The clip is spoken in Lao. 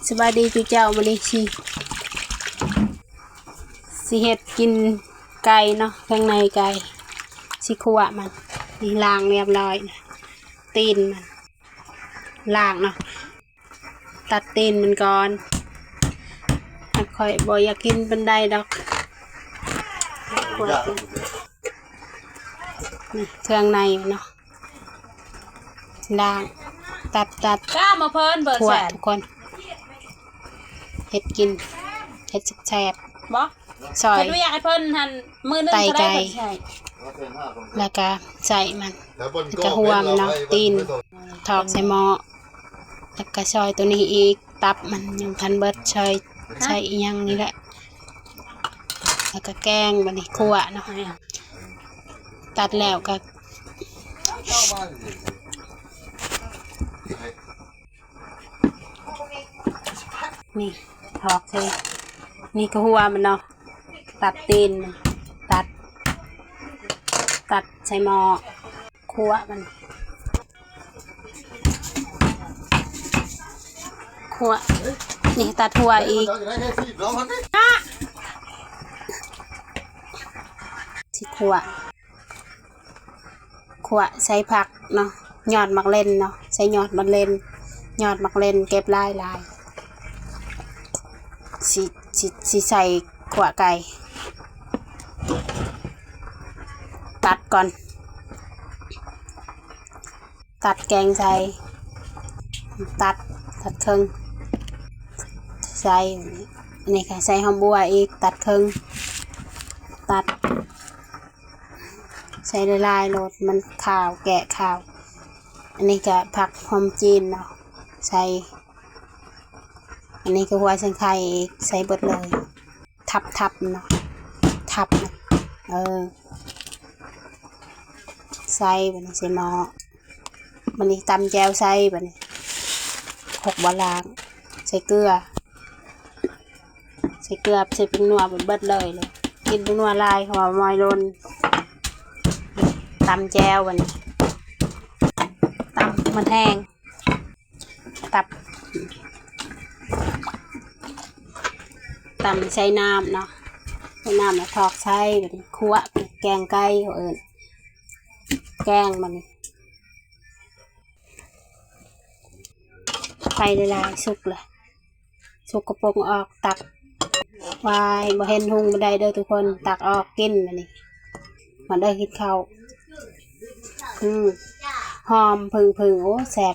ສະບາຍດີຈຸເຈົ້າ, ມື້ນີ້ຊິ ຊິເຮັດກິນໄກ່ເນາະ, ເຄື່ອງໃນໄກ່ ຊິຂົ້ວມັນ. ນີ້ລ້າງຮຽບຮ້ອຍ, ຕີນມັນລ້າງເນາະ, ຕັດຕີນມັນກ່ອນ. ຂ້ອຍບໍ່ຢາກກິນປານໃດດອກ. ນີ້ເຄື່ອງໃນເນາະ. ລ້າງ ຕັດ ຕັດ ກ້າມາເພິ່ນເບີດ ຂົ້ວ ແຊນ ທຸກຄົນ. ເຮັດກິນ ເຮັດແຊບໆ ບໍ່? ຊອຍ ເພິ່ນບໍ່ຢາກໃຫ້ເພິ່ນຫັ້ນ ມື້ໜຶ່ງເທົ່າໃດເພິ່ນໃຊ້ ແລ້ວກະໃສ່ມັນ ແລ້ວກະຫົວມັນເນາະ, ຕີນ ຖອກໃສ່ໝໍ້ ແລ້ວກະຊອຍໂຕນີ້ອີກ, ຕັບມັນຍັງທັນເບິດ, ຊອຍ ຮະ? ໃສ່ອີ່ຫຍັງນີ້ແຫຼະ. ແລ້ວກະແກງ, ບາດນີ້ຂົ້ວເນາະ, ຕັດແລ້ວກະ ນີ້ຖອກໃສ່, ນີ້ກະຫົວມັນເນາະ, ຕັດຕີນ, ຕັດ ຕັດໃສ່ໝໍ້, ຂົ້ວມັນ. ຂົ້ວ ນີ້ຕັດຫົວອີກ ຊິຂົ້ວ ຂົ້ວໃສ່ຜັກເນາະ, ຍອດໝາກເລັ່ນເນາະ, ໃສ່ຍອດໝາກເລັ່ນ, ຍອດໝາກເລັ່ນເກັບຫຼາຍໆ ຊິ ຊິ ຊິໃສ່ຂົ້ວໄກ່. ຕັດກ່ອນ ຕັດແກງໃສ່ ຕັດ ຕັດເຄິ່ງ ໃສ່ ອັນນີ້ກະໃສ່ຫອມບົ່ວອີກ ຕັດເຄິ່ງ ຕັດ ໃສ່ຫຼາຍໆໂລດ ມັນຄາວ ແກ້ຄາວ. ອັນນີ້ກະຜັກຫອມຈີນເນາະ ໃສ່ ອັນນີ້ກະຫົວເຊິ່ງໄຄອີກ ໃສ່ເບິດເລີຍ. ທັບໆເນາະ ທັບ ເອີ ໃສ່ ບາດນີ້ໃສ່ໝໍ້, ບາດນີ້ຕຳແຈ່ວໃສ່, ບາດນີ້ຄົກບໍ່ລ້າງ ໃສ່ເກືອ ໃສ່ເກືອ ໃສ່ແປ້ງນົວເບິດເລີຍ. ກິນແປ້ງນົວຫຼາຍ ເພາະວ່າມອຍຫຼົ່ນ. ຕຳແຈ່ວ ບາດນີ້ຕຳໝົດແຮງ. ຕັບ ຕຳໃສ່ນ້ຳເນາະ ໃສ່ນ້ຳແລ້ວຖອກໃສ່ ບາດນີ້ຂົ້ວ ແກງໄກ່ ເຂົາເອີ້ນແກງ. ບາດນີ້ໄຟຫຼາຍໆ ສຸກລະ ສົກກະປົກອອກ ຕັກ ວາຍ ບໍ່ເຫັນຫຸງບໍ່ໄດ້ເດີທຸກຄົນ ຕັກອອກກິນ. ບາດນີ້ມາເດີກິນເຂົ້າ ອືມ ຫອມເຜິ້ງໆ ໂອ້ ແຊບ